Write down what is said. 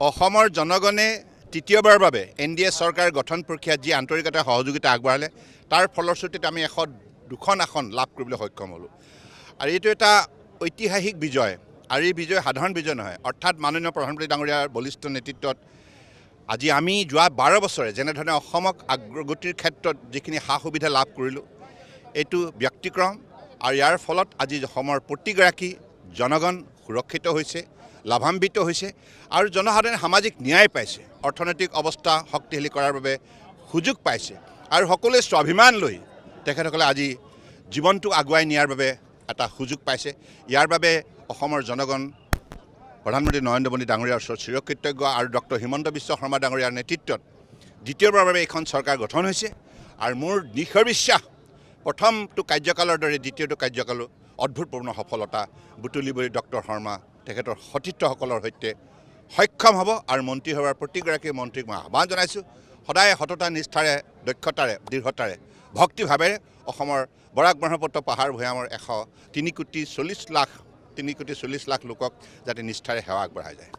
অসমৰ জনগণে তৃতীয়বাৰৰ বাবে এন ডি এ চৰকাৰ গঠন প্ৰক্ৰিয়াত যি আন্তৰিকতা সহযোগিতা আগবঢ়ালে, তাৰ ফলশ্ৰুতিত আমি 102খন আসন লাভ কৰিবলৈ সক্ষম হ'লোঁ। আৰু এইটো এটা ঐতিহাসিক বিজয়, আৰু এই বিজয় সাধাৰণ বিজয় নহয়। অৰ্থাৎ মাননীয় প্ৰধানমন্ত্ৰী ডাঙৰীয়াৰ বলিষ্ঠ নেতৃত্বত আজি আমি যোৱা 12 বছৰে যেনেধৰণে অসমক অগ্ৰগতিৰ ক্ষেত্ৰত যিখিনি সা সুবিধা লাভ কৰিলোঁ, এইটো ব্যতিক্ৰম। আৰু ইয়াৰ ফলত আজি অসমৰ প্ৰতিগৰাকী জনগণ সুৰক্ষিত হৈছে, লাভান্বিত হৈছে আৰু জনসাধাৰণে সামাজিক ন্যায় পাইছে, অৰ্থনৈতিক অৱস্থা শক্তিশালী কৰাৰ বাবে সুযোগ পাইছে আৰু সকলোৱে স্বাভিমান লৈ তেখেতসকলে আজি জীৱনটো আগুৱাই নিয়াৰ বাবে এটা সুযোগ পাইছে। ইয়াৰ বাবে অসমৰ জনগণ প্ৰধানমন্ত্ৰী নৰেন্দ্ৰ মোদী ডাঙৰীয়াৰ ওচৰত চিৰকৃতজ্ঞ আৰু ডক্টৰ হিমন্ত বিশ্ব শৰ্মা ডাঙৰীয়াৰ নেতৃত্বত দ্বিতীয়বাৰৰ বাবে এইখন চৰকাৰ গঠন হৈছে। আৰু মোৰ দৃঢ় বিশ্বাস, প্ৰথমটো কাৰ্যকালৰ দৰে দ্বিতীয়টো কাৰ্যকালো অদ্ভুতপূৰ্ণ সফলতা বুটলিবলৈ ডক্টৰ শৰ্মা তেখেতৰ সতীৰ্থসকলৰ সৈতে সক্ষম হ'ব। আৰু মন্ত্ৰীসভাৰ প্ৰতিগৰাকী মন্ত্ৰীক মই আহ্বান জনাইছোঁ, সদায় সততা, নিষ্ঠাৰে, দক্ষতাৰে, দৃঢ়তাৰে, ভক্তিভাৱেৰে অসমৰ বৰাক ব্ৰহ্মপুত্ৰ পাহাৰ ভৈয়ামৰ 103 কোটি 40 লাখ, 3 কোটি 40 লাখ লোকক যাতে নিষ্ঠাৰে সেৱা আগবঢ়াই যায়।